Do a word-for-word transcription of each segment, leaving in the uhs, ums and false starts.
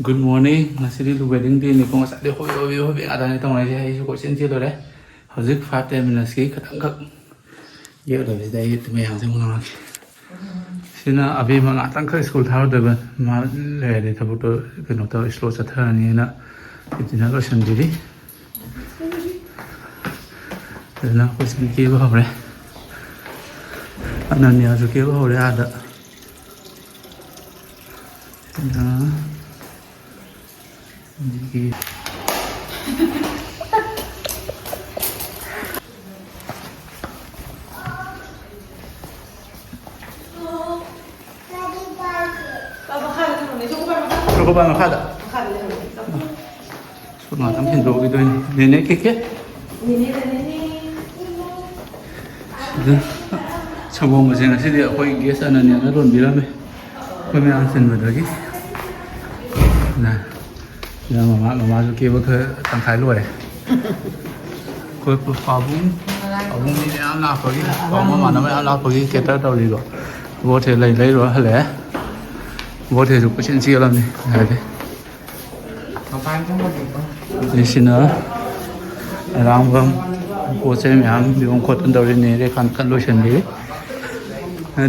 Good morning. ꯉꯁꯤꯗꯤ ꯂꯨ wedding day ꯅꯤꯀꯣ꯫ ꯉꯁꯥꯏꯗꯩ ꯍꯣꯕꯦ ꯍꯣꯕꯦ ꯍꯣꯕꯦ ꯉꯥꯛꯇꯅꯦ ꯇꯧꯅꯔꯤꯁꯦ꯫ ꯑꯩꯁꯨ ꯀꯣꯏꯆꯦꯟ ꯆꯦꯜꯂꯨꯔꯦ꯫ ꯍꯧꯖꯤꯛ five ten minutes ꯀꯤ ꯈꯤꯇꯪꯈꯛ ꯌꯦꯛꯂꯕꯁꯤꯗ ꯑꯩ ꯃꯌꯥꯝꯁꯦ ꯑꯃꯨꯛ ꯉꯥꯡꯉꯛꯀꯦ꯫ ꯁꯤꯅ ꯑꯕꯦꯝꯃ ꯉꯥꯛꯇꯪꯈꯛ ꯁ꯭ꯀꯨꯜ ꯊꯥꯔꯨꯗꯣꯏꯕ꯫ ꯃꯥ ꯂꯩꯔꯗꯤ ꯊꯕꯛꯇꯣ ꯀꯩꯅꯣ ꯇꯧꯔ slow ꯆꯠꯊꯔꯅꯤꯅ ꯏꯇꯤꯅ ꯂꯣꯏꯁꯤꯟꯕꯤꯔꯤ꯫ ꯑꯗꯨꯅ ꯑꯩꯈꯣꯏ ꯁꯤꯗ ꯀꯦꯕ ꯍꯧꯔꯦ꯫ ꯑꯅꯟꯌꯥꯁꯨ ꯀꯦꯕ ꯍꯧꯔꯦ ꯑꯥꯗ꯫ ꯑꯗꯨꯅ ꯑꯗꯒꯤ ꯆꯣꯀꯣꯕꯥꯔ ꯃꯈꯥꯗ꯫ ꯁ꯭ꯀꯨꯜ ꯉꯥꯛꯇꯪ ꯊꯤꯟꯗꯣꯛꯈꯤꯗꯣꯏꯅꯤ꯫ ꯅꯦꯅꯦ ꯀꯦ ꯀꯦ꯫ ꯁꯤꯗ ꯁꯪꯒꯣꯝꯒꯁꯦ ꯉꯁꯤꯗꯤ ꯑꯩꯈꯣꯏ guest ꯑꯅꯅꯤꯌꯥꯅ ꯂꯣꯟꯕꯤꯔꯝꯃꯦ꯫ ꯑꯩꯈꯣꯏ ꯃꯌꯥꯝ ꯆꯤꯟꯕꯗꯒꯤ꯫ ꯅ ꯁꯤꯗ ꯃꯃꯥ, ꯃꯃꯥꯁꯨ ꯀꯦꯕ ꯈꯔ ꯇꯪꯈꯥꯏ ꯂꯣꯏꯔꯦ꯫ ꯑꯩꯈꯣꯏ ꯄꯥꯕꯨꯡ, ꯄꯥꯕꯨꯡ ꯃꯤ ꯃꯌꯥꯝ ꯂꯥꯛꯄꯒꯤ, ꯄꯥꯕꯨꯡ ꯃꯃꯥꯟꯅꯕ ꯃꯌꯥꯝ ꯂꯥꯛꯄꯒꯤ cater ꯇꯧꯔꯤꯀꯣ꯫ ꯕꯣꯠꯁꯦ ꯂꯩ ꯂꯩꯔꯨꯔ ꯍꯜꯂꯛꯑꯦ꯫ ꯕꯣꯠꯁꯤꯁꯨ ꯀꯣꯏꯆꯦꯟ ꯆꯦꯜꯂꯝꯅꯤ ꯍꯥꯏꯗꯤ꯫ ꯁꯤꯅ ꯑꯔꯥꯡꯕꯝ ꯄꯣꯠ ꯆꯩ ꯃꯌꯥꯝ ꯌꯣꯟ ꯈꯣꯠꯇꯅ ꯇꯧꯔꯤ꯫ ꯅꯦ ꯔꯦꯈꯥꯟ ꯀꯟꯅ ꯂꯣꯏꯁꯤꯟꯕꯤꯔꯤ꯫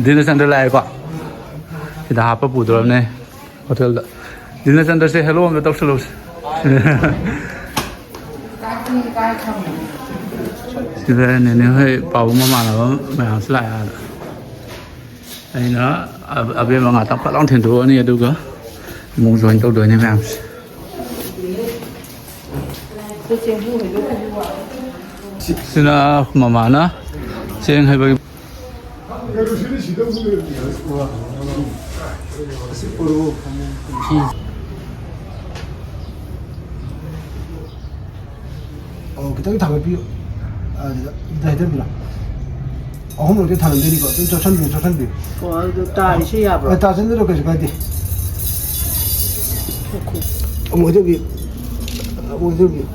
ꯗꯤꯅꯆꯟꯗ꯭ꯔ ꯂꯥꯛꯑꯦꯀꯣ꯫ ꯁꯤꯗ ꯍꯥꯞꯄ ꯄꯨꯗꯣꯔꯕꯅꯦ꯫ ꯍꯣꯇꯦꯜꯗ꯫ ꯗꯤꯅꯆꯟꯗ꯭ꯔꯁꯦ hello ꯑꯝꯇ ꯇꯧꯁꯜꯂꯧꯁꯦ꯫ ꯁꯤꯗ ꯅꯦꯅꯦ ꯍꯣꯏ ꯄꯥꯕꯨꯡ ꯃꯃꯥꯟꯅꯕ ꯃꯌꯥꯝꯁꯨ ꯂꯥꯛꯑꯦ ꯑꯥꯗ꯫ ꯑꯩꯅ ꯑꯕ-, ꯑꯕꯦꯝꯃ ꯉꯥꯛꯇꯪ ꯐꯠ ꯂꯥꯎ ꯊꯤꯟꯗꯣꯛꯑꯅꯤ, ꯑꯗꯨꯒ ꯑꯃꯨꯛ join ꯇꯧꯗꯣꯏꯅꯦ ꯃꯌꯥꯝꯁꯦ꯫ ꯁꯤꯅ ꯃꯃꯥꯅ ꯆꯦꯡ ꯍꯩꯕꯒꯤ꯫ ꯑꯣ, ꯈꯤꯇꯪ ꯊꯥꯡꯒꯠꯄꯤꯌꯨ꯫ ꯑꯗꯨꯗ, ꯑꯗꯨꯗ ꯍꯩꯊꯕꯤꯔꯣ꯫ ꯑꯍꯨꯝꯂꯛꯇꯤ ꯊꯥꯡꯒꯠꯇꯣꯏꯅꯤꯀꯣ꯫ ꯑꯗꯨꯝ ꯆꯞꯁꯟꯕꯤꯌꯨ, ꯆꯞꯁꯟꯕꯤꯌꯨ꯫ ꯑꯣ, ꯑꯗꯨ ꯇꯥꯔꯤꯁꯦ ꯌꯥꯕ꯭ꯔꯣ? ꯑ, ꯇꯥꯁꯟꯗ꯭ꯔꯣ, ꯀꯩꯁꯨ ꯀꯥꯏꯗꯦ꯫ ꯑꯃꯨꯛ ꯍꯩꯊꯕꯤꯌꯨ꯫ ꯑꯃꯨꯛ ꯍꯩꯊꯕꯤꯌꯨ꯫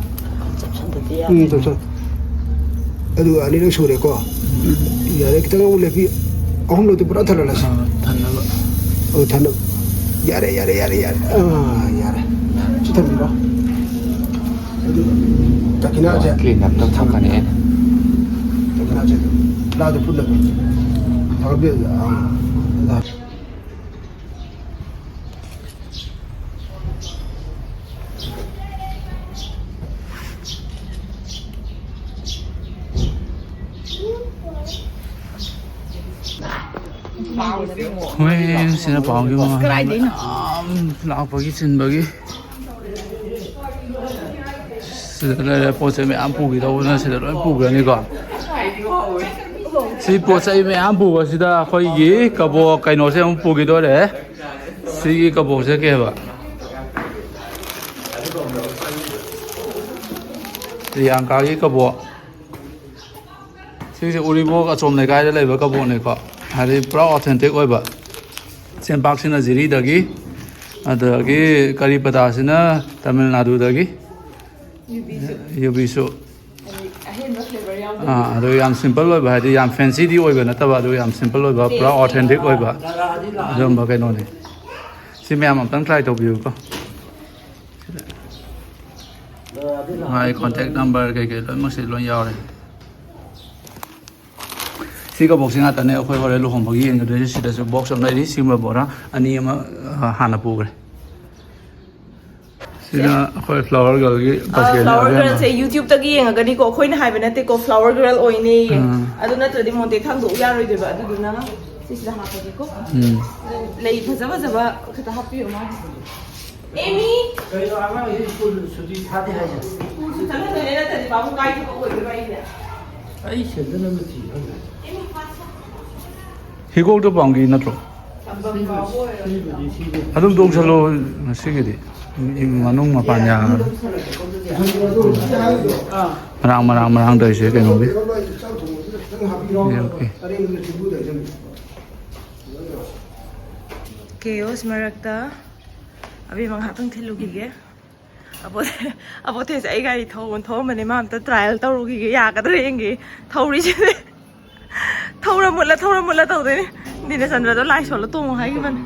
ꯆꯞꯁꯟꯕꯗꯤ ꯌꯥꯗꯦ꯫ ꯎꯝ, ꯆꯞꯁꯟ꯫ ꯑꯗꯨꯒ ꯑꯅꯤꯔꯛ ꯁꯨꯔꯦꯀꯣ꯫ ꯎꯝ꯫ ꯌꯥꯔꯦ, ꯈꯤꯇꯪ ꯑꯃꯨꯛ ꯂꯦꯞꯄꯤ꯫ ꯑꯍꯨꯝꯂꯛꯇꯤ ꯄꯨꯔꯥ ꯊꯜꯍꯜꯂꯁꯤ꯫ ꯑ, ꯊꯟꯅꯕ꯫ ꯑꯧ, ꯊꯟꯅꯕ꯫ ꯌꯥꯔꯦ, ꯌꯥꯔꯦ, ꯌꯥꯔꯦ, ꯌꯥꯔꯦ꯫ ꯑꯥ, ꯌꯥꯔꯦ꯫ ꯁꯤ ꯊꯝꯕꯤꯔꯣ꯫ ꯑꯗꯨ ꯗꯈꯤꯅꯥꯁꯦ꯫ ꯀ꯭ꯂꯤꯟ ꯑꯞꯇ ꯊꯝꯒꯅꯤ ꯑꯩꯅ꯫ ꯗꯈꯤꯅꯥꯁꯦ꯫ ꯂꯥꯗ ꯄꯨꯟꯅ ꯊꯥꯒꯠꯄꯤꯔꯗꯤ, ꯑꯥ꯫ ꯍꯣꯏ, ꯁꯤꯅ ꯄꯥꯎꯒꯤ ꯃꯃꯥꯡ ꯀꯗꯥꯏꯗꯩꯅꯣ? ꯃꯌꯥꯝ ꯂꯥꯛꯄꯒꯤ ꯆꯤꯟꯕꯒꯤ꯫ ꯁꯤꯗ ꯂꯩꯔꯦ, ꯄꯣꯠ ꯆꯩ ꯃꯌꯥꯝ ꯄꯨꯈꯤꯗꯧꯕꯅ ꯁꯤꯗ ꯂꯣꯏ ꯄꯨꯈ꯭ꯔꯅꯤꯀꯣ꯫ ꯁꯤ ꯄꯣꯠ ꯆꯩ ꯃꯌꯥꯝ ꯄꯨꯕꯁꯤꯗ ꯑꯩꯈꯣꯏꯒꯤ ꯀꯕꯣꯛ ꯀꯩꯅꯣꯁꯦ ꯑꯃꯨꯛ ꯄꯨꯈꯤꯗꯣꯔꯦ꯫ ꯁꯤꯒꯤ ꯀꯕꯣꯛꯁꯦ ꯀꯩ ꯍꯥꯏꯕ? ꯄ꯭ꯔꯤꯌꯥꯡꯀꯥꯒꯤ ꯀꯕꯣꯛ꯫ ꯁꯤꯁꯦ ꯎꯔꯤꯄꯣꯛ ꯑꯆꯣꯝ ꯂꯩꯀꯥꯏꯗ ꯂꯩꯕ ꯀꯕꯣꯛꯅꯦꯀꯣ꯫ ꯍꯥꯏꯗꯤ ꯄꯨꯔꯥ authentic ꯑꯣꯏꯕ꯫ ꯆꯦꯡꯄꯥꯛꯁꯤꯅ ꯖꯤꯔꯤꯗꯒꯤ, ꯑꯗꯒꯤ ꯀꯔꯤ ꯄꯇꯥꯁꯤꯅ ꯇꯥꯃꯤꯜ ꯅꯥꯗꯨꯗꯒꯤ꯫ ꯌꯨꯕꯤꯁꯨ꯫ ꯌꯨꯕꯤꯁꯨ꯫ ꯑꯗꯩ ꯑꯍꯦꯟꯕ flavour ꯌꯥꯎꯗꯕ꯫ ꯑꯥ, ꯑꯗꯨ ꯌꯥꯝ simple ꯑꯣꯏꯕ, ꯍꯥꯏꯗꯤ ꯌꯥꯝ fancyꯗꯤ ꯑꯣꯏꯕ ꯅꯠꯇꯕ, ꯑꯗꯨ ꯌꯥꯝ simple ꯑꯣꯏꯕ, ꯄꯨꯔꯥ taste ꯑꯣꯏꯕ꯫ Authentic ꯑꯣꯏꯕ ꯑꯗꯨꯝꯕ ꯀꯩꯅꯣꯅꯤ꯫ ꯁꯤ ꯃꯌꯥꯝ ꯑꯝꯇꯪ try ꯇꯧꯕꯤꯌꯨꯀꯣ꯫ ꯁꯤꯗ ꯃꯥꯒꯤ contact number ꯀꯩꯀꯩ ꯂꯣꯏꯅꯃꯛꯁꯤ ꯂꯣꯏ ꯌꯥꯎꯔꯦ꯫ ꯁꯤ ꯀꯕꯣꯛꯁꯤ ꯉꯥꯛꯇꯅꯦ ꯑꯩꯈꯣꯏ ꯍꯣꯔꯦꯟ ꯂꯨꯍꯣꯡꯕꯒꯤ ꯌꯦꯡꯒꯗꯣꯏꯁꯦ꯫ ꯁꯤꯗꯁꯨ box ꯑꯃ ꯂꯩꯔꯤ, ꯁꯤꯒꯨꯝꯕ ꯕꯣꯔꯥ ꯑꯅꯤ ꯑꯃ, ꯑ, ꯍꯥꯟꯅ ꯄꯨꯈ꯭ꯔꯦ꯫ ꯁꯤꯅ ꯑꯩꯈꯣꯏ flower girlꯒꯤ ꯑ, basket flower ꯑꯕꯦꯝꯃ꯫ Girlꯁꯦ YouTubeꯇꯒꯤ ꯌꯦꯡꯉꯒꯅꯤꯀꯣ, ꯑꯩꯈꯣꯏꯅ ꯍꯥꯏꯕ ꯅꯠꯇꯦꯀꯣ, flower girl ꯑꯣꯏꯅꯦꯌꯦ꯫ ꯎꯝ꯫ ꯑꯗꯨ ꯅꯠꯇ꯭ꯔꯗꯤ ꯃꯣꯟꯇꯦꯛ ꯊꯥꯡꯗꯣꯛꯎ ꯌꯥꯔꯣꯏꯗꯣꯏꯕ, ꯑꯗꯨꯗꯨꯅ ꯁꯤꯁꯤꯗ ꯍꯥꯞꯄꯒꯦꯀꯣ꯫ ꯎꯝ꯫ ꯂꯩ ꯐꯖ ꯐꯖꯕ ꯈꯤꯇ ꯍꯥꯞꯄꯤꯌꯨ ꯃꯥꯒꯤ꯫ ꯑꯦꯃꯤ! ꯀꯩꯅꯣ, ꯑꯉꯥꯡꯁꯤ ꯁ꯭ꯀꯨꯜ ꯁꯨꯇꯤ ꯊꯥꯗꯦ ꯍꯥꯏꯁꯦ? ꯁ꯭ꯀꯨꯜꯁꯨ ꯆꯠꯍꯟꯗꯣꯏꯅꯦ, ꯅꯠꯇ꯭ꯔꯗꯤ ꯄꯥꯕꯨꯡ ꯀꯥꯏ ꯊꯕꯛ ꯑꯣꯏꯗꯣꯏꯕ ꯑꯩꯁꯦ? ꯑꯩ ꯁꯦꯟꯗꯜ ꯑꯃ ꯊꯤ ꯈꯪꯗꯦ꯫ ꯑꯦꯃꯤ, ꯐꯥꯁ꯫ ꯍꯤꯒꯣꯛꯇ ꯄꯥꯝꯒꯤ ꯅꯠꯇ꯭ꯔꯣ? ꯁꯤꯕꯨꯗꯤ ꯁꯤꯕꯨꯗꯤ ꯑꯗꯨꯝ ꯇꯣꯡꯁꯜꯂꯣ ꯉꯁꯤꯒꯤꯗꯤ꯫ ꯃꯅꯨꯡ ꯃꯄꯥꯟ ꯌꯥꯔꯔꯣꯏ꯫ ꯃꯔꯥꯡ, ꯃꯔꯥꯡ, ꯃꯔꯥꯡ ꯇꯧꯔꯤꯁꯦ ꯀꯩꯅꯣꯒꯤ꯫ ꯀꯦꯑꯣꯁ ꯃꯔꯛꯇ ꯑꯕꯦꯝꯃ ꯉꯥꯏꯍꯥꯛꯇꯪ ꯊꯤꯜꯂꯨꯈꯤꯒꯦ꯫ ꯑꯕꯣ-, ꯑꯕꯣꯊꯦꯁꯦ ꯑꯩ ꯒꯥꯔꯤ ꯊꯧꯕ ꯊꯧꯔꯝꯕꯅꯦ, ꯃꯥ ꯑꯝꯇ trial ꯇꯧꯔꯨꯈꯤꯒꯦ, ꯌꯥꯒꯗ꯭ꯔꯥ ꯌꯦꯡꯒꯦ꯫ ꯊꯧꯔꯤꯁꯤꯅꯦ꯫ ꯊꯧꯔ ꯃꯨꯠꯂ, ꯊꯧꯔ ꯃꯨꯠꯂ ꯇꯧꯗꯣꯏꯅꯦ꯫ ꯗꯤꯅꯆꯟꯗ꯭ꯔꯗꯣ ꯂꯥꯏ ꯁꯣꯜꯂ ꯇꯣꯡꯉꯣ ꯍꯥꯏꯈꯤꯕꯅꯦ꯫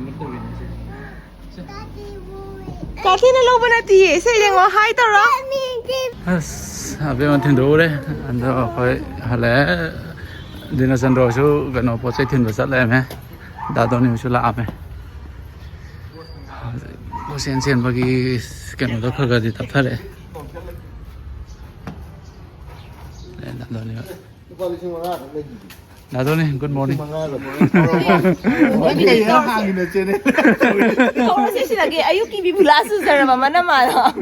ꯇꯥꯊꯤꯅ ꯂꯧꯕ ꯅꯠꯇꯤꯌꯦ꯫ ꯁꯦ ꯌꯦꯡꯉꯣ, ꯍꯥꯏ ꯇꯧꯔꯣ꯫ ꯑꯁ, ꯑꯕꯦꯝꯃ ꯊꯤꯟꯗꯣꯛꯎꯔꯦ꯫ ꯑꯗꯣ ꯑꯩꯈꯣꯏ ꯍꯜꯂꯛꯑꯦ꯫ ꯗꯤꯅꯆꯟꯗ꯭ꯔꯁꯨ ꯀꯩꯅꯣ ꯄꯣꯠ ꯆꯩ ꯊꯤꯟꯕ ꯆꯠꯂꯦꯃꯦ꯫ ꯗꯥꯗꯣꯅꯤꯁꯨ ꯂꯥꯛꯑꯝꯃꯦ꯫ ꯍꯧꯖꯤꯛ ꯀꯣꯏꯆꯦꯟ ꯆꯦꯟꯕꯒꯤ ꯀꯩꯅꯣꯗꯣ ꯈꯔ ꯈꯔꯗꯤ ꯇꯞꯊꯔꯛꯑꯦ꯫ ꯑꯦ, ꯗꯥꯗꯣꯅꯤ꯫ ꯂꯨꯄꯥ ꯂꯤꯁꯤꯡ ꯃꯉꯥ ꯈꯛ ꯂꯩꯈꯤꯗꯦ꯫ ꯗꯥꯗꯣꯅꯤ, good morning꯫ ꯂꯤꯁꯤꯡ ꯃꯉꯥ ꯈꯛ꯫ ꯀꯩꯅꯣ ꯍꯥꯡꯉꯤꯅ ꯆꯦꯅꯦ꯫ ꯍꯧꯔꯁꯦ ꯁꯤꯗꯒꯤ꯫ ꯑꯌꯨꯛꯀꯤ ꯕꯤꯕꯨꯂꯥ ꯆꯨꯖꯔꯕ ꯃꯅꯝ ꯃꯥꯅ꯫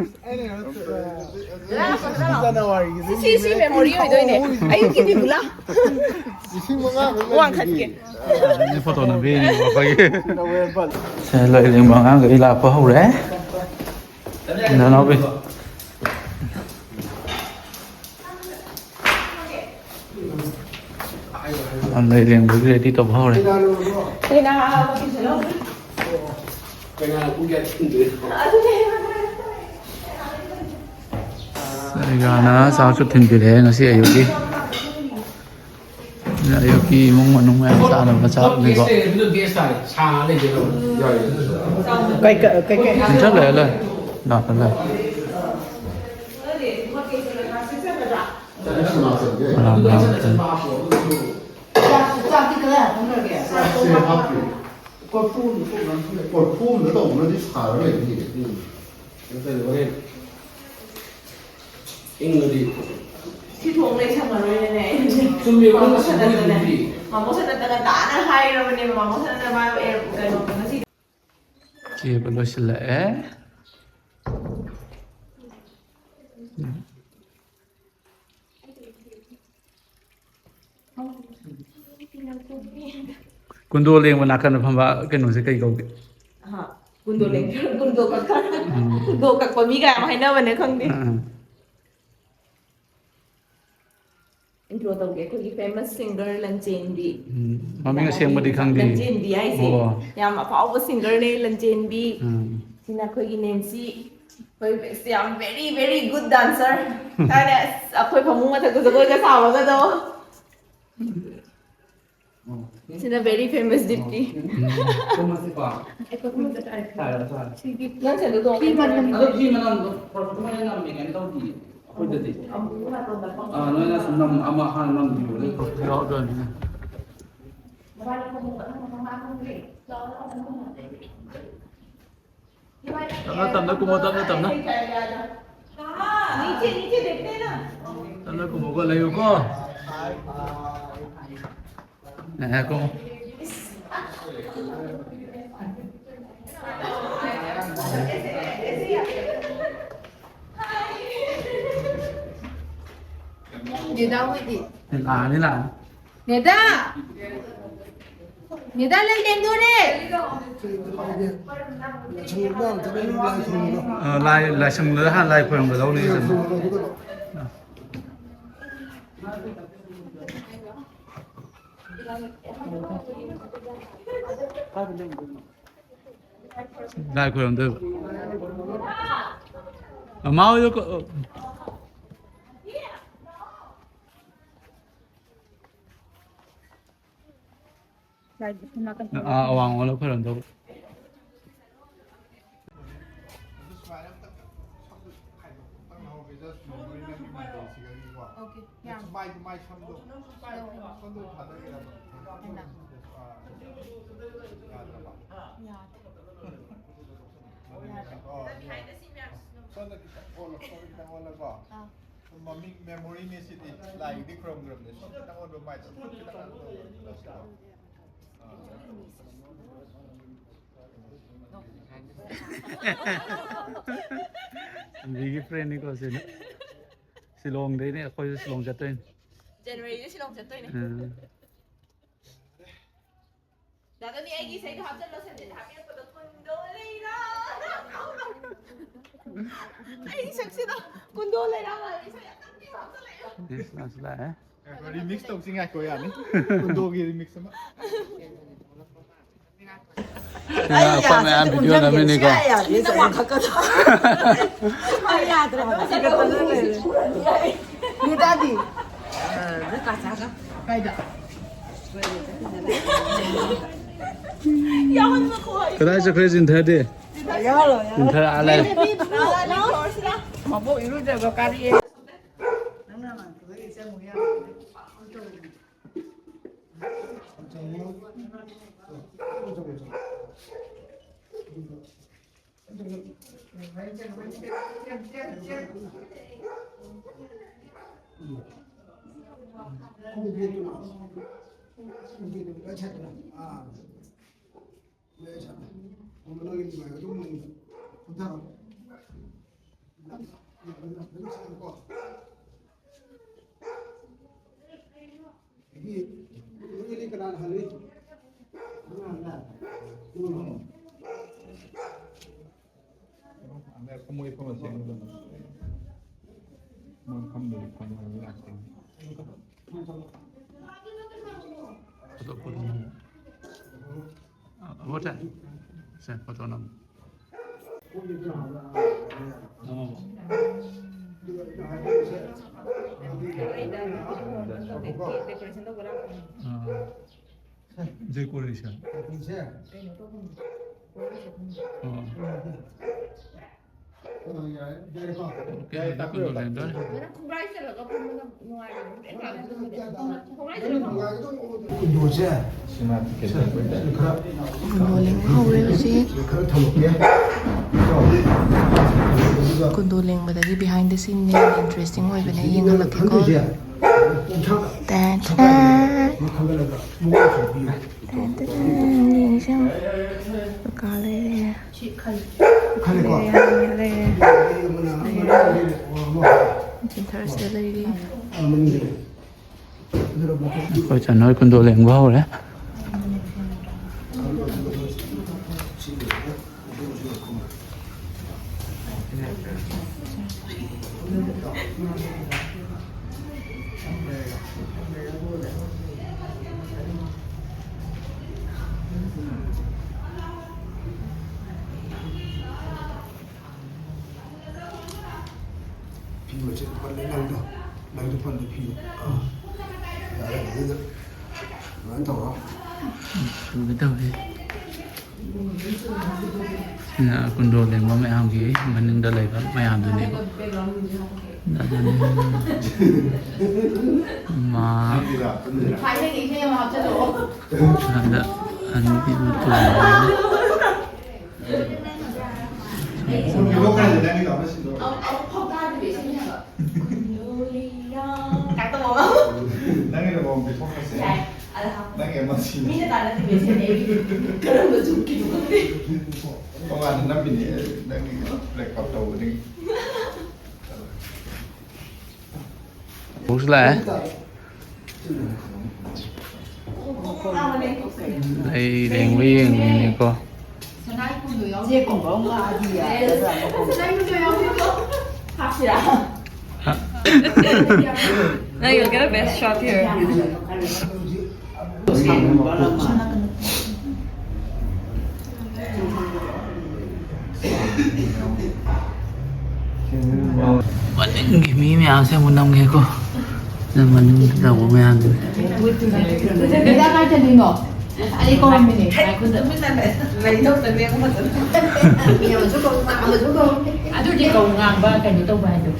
ꯖꯅꯋꯥꯔꯤꯒꯤ ꯁꯤ, ꯁꯤ memory ꯑꯣꯏꯗꯣꯏꯅꯦ꯫ ꯑꯌꯨꯛꯀꯤ ꯕꯤꯕꯨꯂꯥ꯫ ꯂꯤꯁꯤꯡ ꯃꯉꯥ ꯈꯛ ꯂꯩꯈꯤꯗꯦ꯫ ꯋꯥꯡꯈꯠꯀꯦ꯫ ꯐꯣꯇꯣ ꯅꯝꯕꯤꯔꯤꯅꯦꯕ ꯑꯩꯈꯣꯏꯒꯤ꯫ ꯁꯦ, ꯂꯣꯏ ꯂꯦꯡꯕ ꯑꯉꯥꯡꯈꯩ ꯂꯥꯛꯄ ꯍꯧꯔꯦ꯫ ꯅꯅꯥꯎꯕꯤ꯫ ꯂꯩ ꯂꯦꯡꯕꯒꯤ ready ꯇꯧꯕ ꯍꯧꯔꯦ꯫ ꯁꯔꯤꯒꯥꯅ ꯆꯥꯛꯁꯨ ꯊꯤꯟꯕꯤꯔꯦ ꯉꯁꯤ ꯑꯌꯨꯛꯀꯤ꯫ ꯑꯌꯨꯛꯀꯤ ꯏꯃꯨꯡ ꯃꯅꯨꯡ ꯃꯌꯥꯝ ꯆꯥꯅꯕ ꯆꯥꯛꯅꯤꯀꯣ꯫ ꯀꯩ ꯀ-, ꯀꯩ ꯀꯩ? ꯆꯠꯂꯦ, ꯂꯩ꯫ ꯂꯥꯛꯇ ꯂꯩ꯫ ꯃꯅꯥ ꯃꯅꯥ ꯃꯊꯦꯜ꯫ ꯆꯥꯛꯁꯦ ꯍꯥꯞꯄꯤ꯫ ꯀꯣꯔꯐꯨ ꯑꯃꯗ ꯇꯧꯕꯅꯗꯤ ꯁꯥꯔ ꯂꯩꯕꯅꯤ꯫ ꯎꯝ꯫ ꯅꯠꯇ꯭ꯔꯗꯤ ꯍꯣꯔꯦꯟ ꯏꯪꯉꯗꯤ꯫ ꯁꯤ ꯊꯣꯡ ꯂꯩꯁꯪꯉꯔꯣꯏꯅꯅꯦ꯫ ꯆꯨꯝꯃꯦ, ꯃꯥꯃꯣ ꯃꯣꯏꯅ ꯁꯅꯠꯇꯅꯦ꯫ ꯁꯤꯟꯕꯤꯔꯤꯗꯨꯗꯤ꯫ ꯃꯥꯃꯣ ꯁꯅꯠꯇꯅ ꯇꯥꯅ ꯍꯥꯏꯔꯕꯅꯦꯕ꯫ ꯃꯥꯃꯣ ꯁꯅꯠꯇ ꯃꯥ, ꯑꯦ, ꯀꯩꯅꯣ, ꯉꯁꯤ ꯀꯦꯕ ꯂꯣꯏꯁꯤꯜꯂꯛꯑꯦ꯫ ꯀꯨꯟꯗꯣ ꯂꯦꯡꯕ ꯅꯥꯀꯟꯗ ꯐꯝꯕ ꯀꯩꯅꯣꯁꯦ ꯀꯩ ꯀꯧꯒꯦ? ꯑꯍꯥ, ꯀꯨꯟꯗꯣ ꯂꯦꯡ-, ꯀꯨꯟꯗꯣ ꯀꯛꯄ, ꯎꯝ꯫ ꯀꯨꯟꯗꯣ ꯀꯛꯄ ꯃꯤ ꯀꯥꯏ ꯌꯥꯝ ꯍꯥꯏꯅꯕꯅꯦ, ꯈꯪꯗꯦ꯫ ꯑꯥ꯫ Intro ꯇꯧꯒꯦ꯫ ꯑꯩꯈꯣꯏꯒꯤ famous singer ꯂꯟꯆꯦꯟꯕꯤ꯫ ꯎꯝ, ꯃꯃꯤꯡ ꯑꯁꯦꯡꯕꯗꯤ ꯈꯪꯗꯦ꯫ ꯂꯟꯆꯦꯟꯕꯤ ꯍꯥꯏꯁꯦ꯫ ꯑꯣ꯫ ꯌꯥꯝ ꯑꯐꯥꯎꯕ singerꯅꯦ ꯂꯟꯆꯦꯟꯕꯤ꯫ ꯎꯝ꯫ ꯁꯤꯅ ꯑꯩꯈꯣꯏꯒꯤ ꯅꯦꯟꯁꯤ꯫ ꯑꯩꯈꯣꯏ ꯌꯥꯝ very, very good dancer꯫ ꯊꯥꯏꯅ ꯑꯁ ꯑꯩꯈꯣꯏ ꯐꯃꯨꯡ ꯃꯊꯛꯇ ꯖꯒꯣꯏꯒ ꯁꯥꯕꯒꯗꯣ꯫ ꯁꯤꯅ very famous ꯗꯤꯞꯇꯤ꯫ ꯇꯨꯝꯃꯁꯤꯀꯣ꯫ ꯇꯥꯔꯦ, ꯇꯥꯔꯦ꯫ ꯅꯪ ꯁꯦꯟꯗꯣ ꯇꯣꯡꯉꯣ꯫ ꯑꯗꯣ ꯐꯤ ꯃꯅꯝꯗꯣ ꯄꯔꯐ꯭ꯌꯨꯝ ꯑꯣꯏꯅ ꯅꯝꯃꯦ, ꯀꯩꯝ ꯇꯧꯗꯤꯌꯦ ꯑꯩꯈꯣꯏꯗꯗꯤ꯫ ꯑꯥ, ꯅꯣꯏꯅ ꯁꯨꯝ ꯅꯝ-, ꯑꯃ ꯍꯥꯟꯅ ꯅꯝꯕꯤꯌꯨ꯫ ꯌꯥꯎꯗꯣꯏꯅꯤ꯫ ꯇꯞꯅ ꯇꯞꯅ ꯀꯨꯝꯃꯣ, ꯇꯞꯅ ꯇꯞꯅ꯫ ꯇꯞꯅ ꯀꯨꯝꯃꯣꯀꯣ, ꯂꯩꯌꯨꯀꯣ꯫ ꯉꯥꯏꯈꯣ꯫ ꯗꯦꯗꯥ ꯍꯣꯏꯗꯤ? ꯂꯥꯛꯑꯅꯤ, ꯂꯥꯛꯑꯅꯤ꯫ ꯅꯦꯗꯥ! ꯅꯦꯗꯥ, ꯂꯩ ꯂꯦꯡꯗꯣꯔꯦ! ꯑ, ꯂꯥꯏ, ꯂꯥꯏꯁꯪꯗꯨꯗ ꯍꯥꯟꯅ ꯂꯥꯏ ꯈꯣꯏꯔꯝꯒꯗꯧꯅꯤ꯫ ꯂꯥꯏ ꯈꯣꯏꯔꯝꯗꯣꯏꯕ꯫ ꯃꯃꯥ ꯍꯣꯏꯗ ꯀꯣ-, ꯑꯥ, ꯑꯋꯥꯡ ꯑꯣꯜꯂ ꯈꯣꯏꯔꯝꯗꯧꯕ꯫ ꯑꯗꯨ ꯁꯨꯃꯥꯏꯅ ꯑꯝꯇꯪ ꯁꯝꯗꯣ ꯈꯥꯏꯗꯣꯛ ꯑꯝꯇꯪ ꯂꯧꯍꯧꯒꯦ, just memory ꯅꯪꯒꯤ ꯃꯟꯗꯦꯁꯤꯒꯀꯣ꯫ Okay, ꯌꯥꯝ ꯃꯥꯏꯗꯨ, ꯃꯥꯏ ꯁꯝꯗꯣ꯫ ꯁꯝꯗꯣ ꯊꯥꯗꯒꯦꯔꯕ? ꯑꯥ, ꯌꯥꯗ꯭ꯔꯕ? ꯌꯥꯗ꯭ꯔꯦ꯫ ꯑꯣ, ꯁꯣꯝꯗ ꯈꯤꯇꯪ ꯑꯣꯜꯂꯣ, ꯁꯣꯝꯗ ꯈꯤꯇꯪ ꯑꯣꯜꯂꯒ꯫ ꯑꯥ꯫ ꯃꯃꯤꯡ memory ꯅꯦ ꯁꯤꯗꯤ, ꯂꯥꯏꯒꯤꯗꯤ ꯈꯨꯔꯨꯝꯈ꯭ꯔꯕꯅꯦ꯫ ꯁꯣꯝꯗ ꯈꯤꯇꯪ ꯑꯣꯟꯕ ꯃꯥꯏꯗꯣ, ꯈꯤꯇꯪ ꯑꯣꯟꯕ ꯃꯥꯏꯗꯣ꯫ ꯑꯥ꯫ ꯑꯟꯕꯤꯒꯤ friend ꯅꯤꯀꯣ ꯁꯤꯅ꯫ ꯁꯤꯂꯣꯡꯗꯩꯅꯦ, ꯑꯩꯈꯣꯏꯁꯨ ꯁꯤꯂꯣꯡ ꯆꯠꯇꯣꯏꯅꯦ꯫ January ꯗ ꯁꯤꯂꯣꯡ ꯆꯠꯇꯣꯏꯅꯦ꯫ ꯎꯝ꯫ ꯗꯥꯗꯣꯅꯤ, ꯑꯩꯒꯤ ꯏꯁꯩꯗꯣ ꯍꯥꯞꯆꯜꯂꯣ, ꯁꯟꯖꯤꯠꯅ ꯍꯥꯞꯄꯤꯔꯛꯄꯗꯣ ꯀꯨꯟꯗꯣ ꯂꯩꯔꯥ꯫ ꯑꯩ ꯁꯛꯁꯤꯗ ꯀꯨꯟꯗꯣ ꯂꯩꯔꯥ ꯃꯥꯜꯂꯦ, ꯏꯁꯩ ꯑꯀꯟꯕꯤ ꯍꯥꯞꯆꯜꯂꯛꯑꯦ꯫ Yes, ꯂꯥꯛꯁꯨ ꯂꯥꯛꯑꯦ꯫ ꯉꯥꯏꯈꯣ, remix ꯇꯧꯁꯤ, ꯉꯥꯏꯈꯣ, ꯌꯥꯅꯤ꯫ ꯀꯨꯟꯗꯣꯒꯤ remix ꯑꯃ꯫ ꯁꯤꯅ ꯑꯩꯈꯣꯏ ꯃꯌꯥꯝ video ꯅꯝꯃꯤꯅꯤꯀꯣ꯫ ꯁꯤꯗ ꯋꯥꯡꯈꯠꯀꯗꯧꯕ꯫ ꯑꯩ ꯌꯥꯗ꯭ꯔꯦ ꯍꯥꯏꯕ꯫ ꯁꯤꯒ ꯇꯅ ꯂꯩꯔꯦ꯫ ꯅꯦꯗꯥꯗꯤ? ꯀꯥꯏꯗ? ꯀꯗꯥꯏ ꯆꯠꯈ꯭ꯔꯦ ꯆꯤꯟꯊꯔꯗꯤ? ꯆꯤꯟꯊꯔꯛꯑ ꯂꯩꯔꯦ꯫ ꯃꯕꯣꯛ ꯏꯔꯨꯖꯕ ꯀꯥꯔꯛꯑꯦ꯫ Photo photo ꯅꯝꯃꯣ꯫ ꯑ, ꯍꯣꯏ, ꯁꯦ, ꯐꯣꯇꯣ ꯅꯝꯃꯣ꯫ ꯑ, ꯗꯦꯀꯣꯔꯦꯁꯟ꯫ ꯑ꯫ ꯑꯣꯀꯦ, ꯑꯗꯨ ꯀꯩꯅꯣ ꯂꯩꯔꯦ꯫ ꯀꯨꯟꯗꯣꯁꯦ ꯀꯨꯟꯗꯣ ꯂꯦꯡꯕ ꯍꯧꯔꯦ ꯍꯧꯖꯤꯛ꯫ ꯀꯨꯟꯗꯣ ꯂꯦꯡꯕꯗꯒꯤ behind the scene ꯌꯥꯝ interesting ꯑꯣꯏꯕꯅꯦ, ꯌꯦꯡꯍꯜꯂꯛꯀꯦꯀꯣ꯫ Ten ten. Ten ten. ꯌꯦꯡꯁꯦ ꯌꯦꯡꯉꯣ꯫ ꯀꯀꯥ ꯂꯩꯔꯦ꯫ ꯈꯜꯂꯦꯀꯣ? ꯂꯩꯔꯦ, ꯂꯩꯔꯦ꯫ ꯆꯤꯟꯊꯔꯁꯤꯗ ꯂꯩꯔꯤ꯫ ꯑꯩꯈꯣꯏ ꯆꯟ ꯍꯣꯏ ꯀꯨꯟꯗꯣ ꯂꯦꯡꯕ ꯍꯧꯔꯦ꯫ ꯐꯤ ꯃꯆꯦꯠ ꯄꯜꯂꯦ, ꯅꯪꯗꯣ, ꯅꯪꯗꯣ ꯄꯜꯂꯦ ꯐꯤꯗꯣ꯫ ꯑꯥ꯫ ꯌꯥꯔꯦ, ꯑꯗꯨꯗ꯫ ꯑꯗꯨꯃꯥꯏꯅ ꯇꯧꯔꯣ꯫ ꯇꯧꯒꯦ ꯇꯧꯒꯦ꯫ ꯁꯤꯅ ꯀꯨꯟꯗꯣ ꯂꯦꯡꯕ ꯃꯌꯥꯝꯒꯤ ꯃꯅꯤꯡꯗ ꯂꯩꯕ ꯃꯌꯥꯝꯗꯨꯅꯦꯕ꯫ ꯑꯗꯨꯅꯤ꯫ ꯃꯥ꯫ ꯊꯥꯏꯅꯒꯤ ꯏꯁꯩ ꯑꯃ ꯍꯥꯞꯆꯜꯂꯛꯑꯣ꯫ ꯁ꯭ꯋꯥꯏꯗ ꯑꯅꯤꯗꯤ ꯑꯃ ꯇꯣꯡꯉꯦ꯫ ꯑꯃꯨꯛ ꯐꯥꯎ ꯇꯥꯗ꯭ꯔꯤꯕ ꯏꯁꯩꯅꯦ ꯍꯥꯏꯕ꯫ ꯀꯥꯏ ꯇꯧꯕ ꯑꯃ꯫ ꯅꯪꯒꯤꯅ ꯃꯑꯣꯡ ꯄꯤꯊꯣꯛꯈ꯭ꯔꯁꯦ꯫ ꯌꯥꯏ꯫ ꯑꯗ ꯍꯥꯞꯄꯣ꯫ ꯅꯪꯒꯤ ꯑꯃ ꯁꯤꯜꯂꯣ꯫ ꯃꯤꯅ ꯇꯥꯟꯅꯗ꯭ꯔꯤꯕ ꯏꯁꯩꯅꯦ ꯑꯩꯒꯤ꯫ ꯀꯔꯝꯕ ꯖꯨꯛꯀꯤꯅꯣ ꯈꯪꯗꯦ꯫ ꯇꯣꯉꯥꯟꯅ ꯅꯝꯃꯤꯅꯦ, ꯅꯪꯒꯤ ꯔꯦꯀꯣꯔꯗ ꯇꯧꯕꯗꯒꯤ꯫ ꯕꯣꯛꯁ ꯂꯥꯛꯑꯦ꯫ ꯂꯩ ꯂꯦꯡꯕ ꯌꯦꯡꯕꯅꯤꯀꯣ꯫ ꯆꯦꯛꯀꯨꯝꯕ ꯑꯃ ꯉꯥꯛꯑꯗꯤ ꯌꯥꯒꯗ꯭ꯔꯥ? ꯍꯥꯞꯁꯤꯔꯥ? Now you'll get a best shot here. ꯃꯅꯤꯡꯒꯤ ꯃꯤ ꯃꯌꯥꯝꯁꯦ ꯑꯃꯨꯛ ꯅꯝꯒꯦꯀꯣ꯫ ꯁꯤꯗ ꯃꯅꯤꯡꯗ ꯇꯧꯕ ꯃꯌꯥꯝꯗꯨꯅꯦ꯫ ꯃꯦꯗꯥ ꯀꯥꯏ ꯆꯠꯂꯤꯅꯣ? ꯑꯩ ꯀꯧꯔꯝꯃꯤꯅꯦ꯫ ꯑꯗꯨꯗꯤ ꯀꯧ ꯉꯥꯡꯕ ꯀꯩꯅꯣ ꯇꯧꯕ ꯍꯥꯏꯗꯣ꯫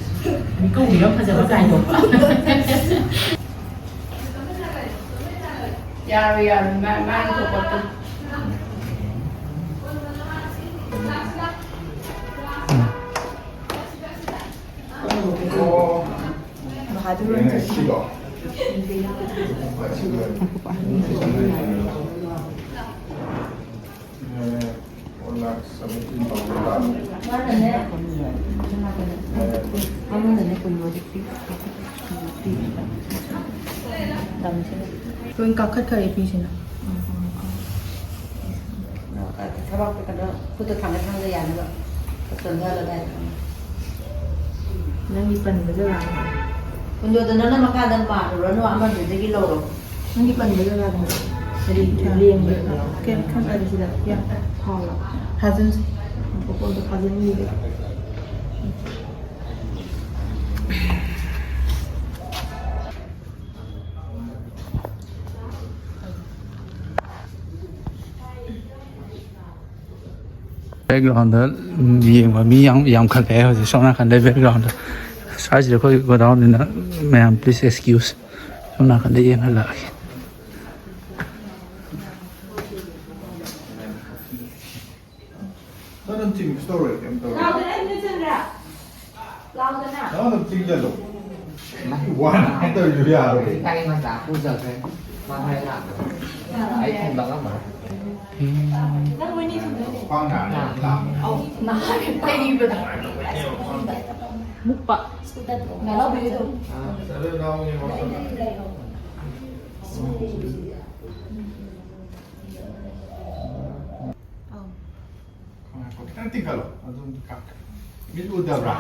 ꯃꯤꯀꯧ ꯃꯤꯔꯝ ꯐꯖꯕ ꯀꯥꯏꯗꯣ꯫ ꯌꯥꯔꯣꯏ, ꯌꯥꯔꯣꯏ, ꯃꯥ, ꯃꯥꯒꯤ ꯊꯣꯛꯄ ꯑꯗꯨꯝ꯫ ꯕꯍꯥꯗꯨꯔ ꯑꯣꯏꯅ ꯆꯠꯁꯤ꯫ ꯉꯥꯏꯈꯣꯀꯣ꯫ ꯃꯥꯅꯅꯦ, ꯃꯥꯅꯅꯦ ꯀꯨꯟ ꯍꯧꯖꯤꯛꯇꯤ꯫ ꯂꯣꯏ ꯀꯥꯈꯠꯈꯔꯦ ꯐꯤꯁꯤꯅ꯫ ꯊꯕꯥꯛꯇ ꯀꯩꯅꯣ ꯈꯨꯠꯇ ꯊꯥꯡꯒꯠ ꯊꯥꯡꯒꯠ ꯌꯥꯅꯕ ꯆꯣꯟꯊꯍꯜꯂꯣ ꯑꯗꯥꯏꯗ꯫ ꯅꯪꯒꯤ ꯄꯟꯕ ꯖꯒꯥꯗꯣ꯫ ꯀꯨꯟꯗꯣꯗꯣ ꯅꯪꯅ ꯃꯈꯥꯗ ꯃꯥꯜꯂꯨꯔꯅꯨ, ꯑꯃꯗꯨꯗꯒꯤ ꯂꯧꯔꯣ꯫ ꯅꯪꯒꯤ ꯄꯟꯕ ꯖꯒꯥꯗꯣ꯫ ꯀꯔꯤ ꯂꯦꯡꯕ? ꯀꯩꯝ ꯈꯪꯗꯦ ꯁꯤꯗ꯫ ꯌꯥꯝ ꯐꯥꯎꯔꯣ꯫ ꯐꯥꯖꯤꯟꯁꯤ꯫ ꯃꯈꯣꯟꯗꯣ ꯐꯥꯖꯤꯟꯈꯤꯒꯦ꯫ ꯕꯦꯛꯒ꯭ꯔꯥꯎꯟꯗ ꯌꯦꯡꯕ ꯃꯤ ꯌꯥꯝ ꯌꯥꯝꯈꯠꯂꯛꯑꯦ ꯍꯧꯖꯤꯛ ꯁꯣꯝ ꯅꯥꯀꯟꯗ ꯕꯦꯛꯒ꯭ꯔꯥꯎꯟꯗ꯫ ꯁ꯭ꯋꯥꯏꯁꯤꯗ ꯑꯩꯈꯣꯏ ꯒꯣꯗꯥꯎꯟꯅꯤꯅ ꯃꯌꯥꯝ please excuse꯫ ꯁꯣꯝ ꯅꯥꯀꯟꯗ ꯌꯦꯡꯍꯜꯂꯛꯑꯒꯦ꯫ ꯅꯪ ꯑꯗꯨꯝ ꯆꯤꯡꯕꯁꯨ ꯇꯧꯔꯣꯏ, ꯀꯩꯝ ꯇꯧꯔꯣꯏ꯫ ꯂꯥꯎꯗꯅ, ꯅꯪ ꯑꯗꯨꯝ ꯆꯤꯡꯁꯤꯜꯂꯣ꯫ ꯋꯥꯅ ꯇꯧꯔꯤꯗꯨ ꯌꯥꯔꯣꯏ꯫ ꯒꯥꯔꯤ ꯃꯆꯥ ꯄꯨꯖꯈ꯭ꯔꯦ꯫ ꯃꯥ ꯍꯣꯔꯦꯟ ꯂꯥꯛꯄꯗ ꯑꯩ ꯊꯤꯟꯕ ꯉꯝꯃꯔꯣꯏ꯫ ꯅꯪ ꯃꯣꯏꯅꯤ ꯊꯤꯟꯗꯣꯏꯅꯦ꯫ ꯈ꯭ꯋꯥꯡ ꯅꯥꯔꯦ꯫ ꯑꯧ, ꯅꯍꯥꯟ ꯂꯩꯕꯗ꯫ ꯃꯨꯛꯄ꯫ ꯅꯅꯥꯎꯕꯤꯗꯣ꯫ ꯈꯣꯡ ꯍꯥꯞꯄ ꯈꯤꯇꯪ ꯇꯤꯡꯈꯠꯂꯣ꯫ ꯑꯗꯨꯝ ꯀꯥꯞꯀꯦ꯫ ꯃꯤꯠ ꯎꯗꯕ꯭ꯔꯥ?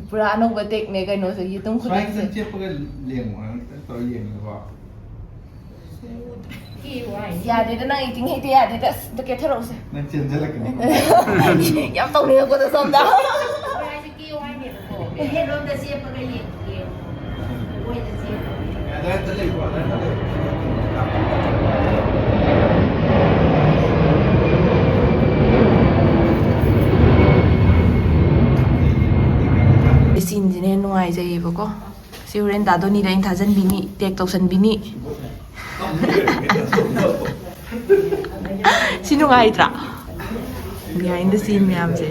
ꯄꯨꯔꯥ ꯑꯅꯧꯕ ꯇꯦꯛꯅꯦ ꯀꯩꯅꯣꯁꯦ, ꯌꯦꯇꯨꯝ ꯁꯨꯃꯥꯏꯅ ꯈꯨꯗꯤꯡꯁꯦ꯫ ꯈꯤꯇꯪ ꯆꯦꯞꯄꯒ ꯂꯦꯡꯉꯣ, ꯈꯤꯇꯪ ꯇꯧꯔ ꯌꯦꯡꯉꯣꯀꯣ꯫ ꯌꯥꯗꯦꯗ, ꯅꯪ acting ꯍꯩꯇꯦ, ꯌꯥꯗꯦꯗ, ꯑꯁ, ꯑꯝꯇ ꯀꯦꯊꯔꯛꯎꯁꯦ꯫ ꯅꯪ ꯆꯦꯟꯖꯜꯂꯛꯀꯅꯤ꯫ ꯌꯥꯝ ꯇꯧꯅꯤꯡꯉꯛꯄꯗꯣ ꯁꯣꯝꯗ꯫ ꯍꯦꯠꯂꯣꯝꯗ ꯆꯦꯞꯄꯒ ꯌꯦꯡꯒꯦ꯫ ꯑꯣꯏꯅ ꯆꯦꯞꯄꯒ꯫ ꯑꯗꯥꯏꯗ ꯂꯩꯀꯣ, ꯑꯗꯥꯏꯗ ꯂꯩꯀꯣ꯫ ꯁꯤꯟꯁꯤꯅ ꯍꯦꯟꯅ ꯅꯨꯡꯉꯥꯏꯖꯩꯌꯦꯕꯀꯣ꯫ ꯁꯤ ꯍꯣꯔꯦꯟ ꯗꯥ ꯗꯣꯅꯤꯗ ꯑꯩꯅ ꯊꯥꯖꯟꯕꯤꯅꯤ, tag ꯇꯧꯁꯟꯕꯤꯅꯤ꯫ ꯁꯤ ꯅꯨꯡꯉꯥꯏꯇ꯭ꯔꯥ? Behind the scene ꯃꯌꯥꯝꯁꯦ꯫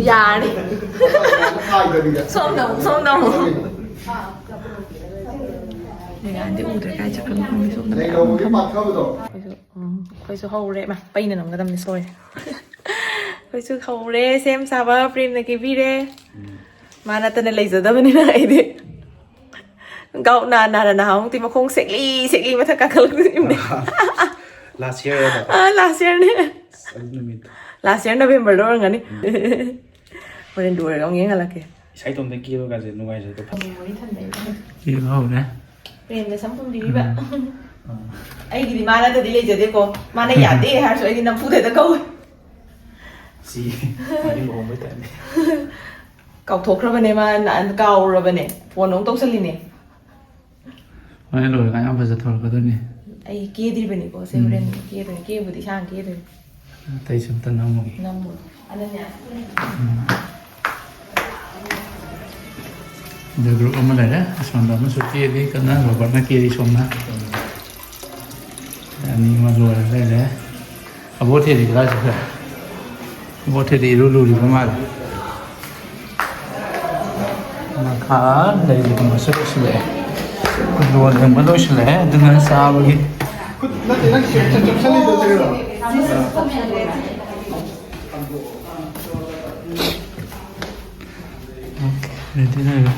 ꯌꯥꯔꯦ꯫ ꯁꯣꯝꯗ ꯑꯃꯨꯛ, ꯁꯣꯝꯗ ꯑꯃꯨꯛ꯫ ꯃꯦꯒꯥꯗꯤ ꯎꯗ꯭ꯔꯦ, ꯀꯥꯏ ꯆꯠꯈ꯭ꯔꯅꯣ ꯈꯪꯗꯦ, ꯁꯣꯝꯗ ꯃꯌꯥꯝ ꯑꯃ ꯐꯝꯃꯦ꯫ ꯑꯩꯈꯣꯏꯁꯨ, ꯎꯝ, ꯑꯩꯈꯣꯏꯁꯨ ꯍꯧꯔꯦ꯫ ꯃꯥ, ꯄꯩꯅ ꯅꯝꯒꯗꯕꯅꯤ, ꯁꯣꯏꯔꯦ꯫ ꯑꯩꯈꯣꯏꯁꯨ ꯍꯧꯔꯦ, ꯁꯦꯝ ꯁꯥꯕ ꯄ꯭ꯔꯦꯝꯅ ꯀꯦꯕꯤꯔꯦ꯫ ꯃꯥ ꯅꯠꯇꯅ ꯂꯩꯖꯗꯕꯅꯤꯅ ꯑꯩꯗꯤ꯫ ꯒꯥꯎ ꯅꯥ ꯅꯥꯅ ꯅꯍꯥꯟꯃꯨꯛꯇꯤ ꯃꯈꯣꯡ ꯁꯦꯛꯂꯤ ꯁꯦꯛꯂꯤ ꯃꯊꯛ ꯀꯥꯈꯠꯂꯛꯇꯣꯏꯅꯦ꯫ Last year ꯑꯗꯣ꯫ ꯑꯥ, last yearꯅꯦ꯫ ꯑꯁ, ꯑꯗꯨ ꯅꯨꯃꯤꯠꯇꯣ꯫ Last year Novemberꯗ ꯑꯣꯏꯔꯝꯒꯅꯤ꯫ ꯎꯝ꯫ ꯍꯣꯔꯦꯟ ꯂꯣꯏꯔꯒ ꯑꯃꯨꯛ ꯌꯦꯡꯍꯜꯂꯛꯀꯦ꯫ ꯏꯁꯥ ꯏꯇꯣꯝꯇ ꯀꯦꯕꯒꯁꯦ ꯅꯨꯡꯉꯥꯏꯖꯗꯕ꯫ ꯀꯦꯕ ꯍꯧꯔꯦ꯫ ꯄ꯭ꯔꯦꯝꯅ ꯁꯝ ꯄꯨꯟꯕꯤꯔꯤꯕ꯫ ꯎꯝ꯫ ꯑꯩꯒꯤꯗꯤ ꯃꯥ ꯅꯠꯇꯗꯤ ꯂꯩꯖꯗꯦꯀꯣ꯫ ꯃꯥꯅ ꯌꯥꯗꯦ ꯍꯥꯏꯔꯁꯨ ꯑꯩꯗꯤ ꯅꯝꯐꯨꯗ ꯍꯦꯛꯇ ꯀꯧꯋꯦ꯫ ꯁꯤ ꯃꯥꯒꯤ ꯂꯨꯍꯣꯡꯕꯩ ꯇꯥꯏꯞꯅꯦ꯫ ꯀꯥꯎꯊꯣꯛꯈ꯭ꯔꯕꯅꯦ ꯃꯥ꯫ ꯀꯥꯎꯔꯕꯅꯦ꯫ ꯐꯣꯟ ꯑꯃꯨꯛ ꯇꯧꯁꯜꯂꯤꯅꯦ꯫ ꯍꯣꯔꯦꯟ ꯂꯣꯏꯔꯀꯥꯟꯗ ꯌꯥꯝ ꯐꯖ ꯊꯣꯔꯛꯀꯗꯣꯏꯅꯦ꯫ ꯑꯩ ꯀꯦꯗ꯭ꯔꯤꯕꯅꯤꯀꯣ ꯁꯦ꯫ ꯎꯝ꯫ ꯍꯣꯔꯦꯟ ꯀꯦꯗꯣꯏꯅꯦ꯫ ꯀꯦꯕꯨꯗꯤ ꯏꯁꯥꯅ ꯀꯦꯗꯣꯏꯅꯦ꯫ ꯑꯇꯩꯁꯨ ꯑꯝꯇ ꯅꯝꯃꯨꯒꯦ꯫ ꯅꯝꯃꯣ꯫ ꯑꯅꯅ꯭ꯌꯥ꯫ ꯑꯗꯨ ꯒ꯭ꯔꯨꯞ ꯑꯃ ꯂꯩꯔꯦ꯫ ꯑꯁꯣꯝꯗ ꯑꯃꯁꯨ ꯀꯦꯔꯤ ꯀꯟꯅ꯫ ꯔꯣꯕꯔꯠꯅ ꯀꯦꯔꯤ ꯁꯣꯝꯅ꯫ ꯑꯅꯤ ꯑꯃ ꯂꯣꯏꯔ ꯂꯩꯔꯦ꯫ ꯑꯕꯣꯊꯦꯗꯤ ꯀꯗꯥꯏ ꯆꯠꯈ꯭ꯔꯦ? ꯑꯕꯣꯊꯦꯗꯤ ꯏꯔꯨ ꯂꯨꯔꯤꯕ ꯃꯥꯜꯂꯦ꯫ ꯃꯈꯥ ꯂꯩꯕ ꯃꯁꯨ ꯂꯣꯏꯁꯤꯜꯂꯛꯑꯦ꯫ ꯐꯨꯠꯕꯣꯜ ꯌꯦꯡꯕ ꯂꯣꯏꯁꯤꯜꯂꯛꯑꯦ꯫ ꯑꯗꯨꯅ ꯆꯥꯕꯒꯤ꯫ ꯈꯨꯠ ꯅꯠꯇꯦ, ꯅꯪ ꯆꯦꯞ-, ꯆꯦꯞ-, ꯆꯦꯞꯁꯜꯂꯤꯗꯣ ꯀꯩꯅꯣ? ꯑꯣꯀꯦ, ꯔꯦꯗꯤ ꯂꯩꯔꯦ꯫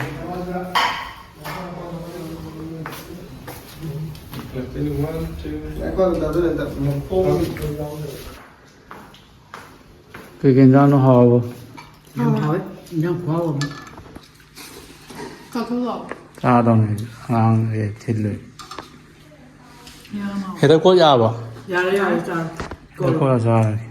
ꯉꯥꯏꯈꯣ, ꯑꯗꯨꯗ ꯑꯗꯨꯗ ꯃꯈꯣꯡ ꯀꯩꯀꯩ ꯏꯟꯖꯥꯡꯅꯣ ꯍꯥꯎꯕ? ꯌꯥꯝ ꯍꯥꯎꯋꯦ꯫ ꯏꯟꯖꯥꯡ ꯈꯨꯍꯥꯎ ꯑꯃ꯫ ꯆꯥꯊꯣꯛꯂꯣ꯫ ꯆꯥꯗꯧꯅꯦ꯫ ꯑꯉꯥꯡ ꯍꯦꯛ ꯊꯤꯜꯂꯨꯏ꯫ ꯌꯥꯝ ꯍꯥꯎꯋꯦ꯫ ꯍꯦꯛꯇ ꯀꯣꯠ ꯌꯥꯕ? ꯌꯥꯔꯦ, ꯌꯥꯔꯦ, ꯆꯥꯔꯣ꯫ ꯍꯦꯛꯇ ꯀꯣꯠꯂ ꯆꯥꯔꯒꯦ꯫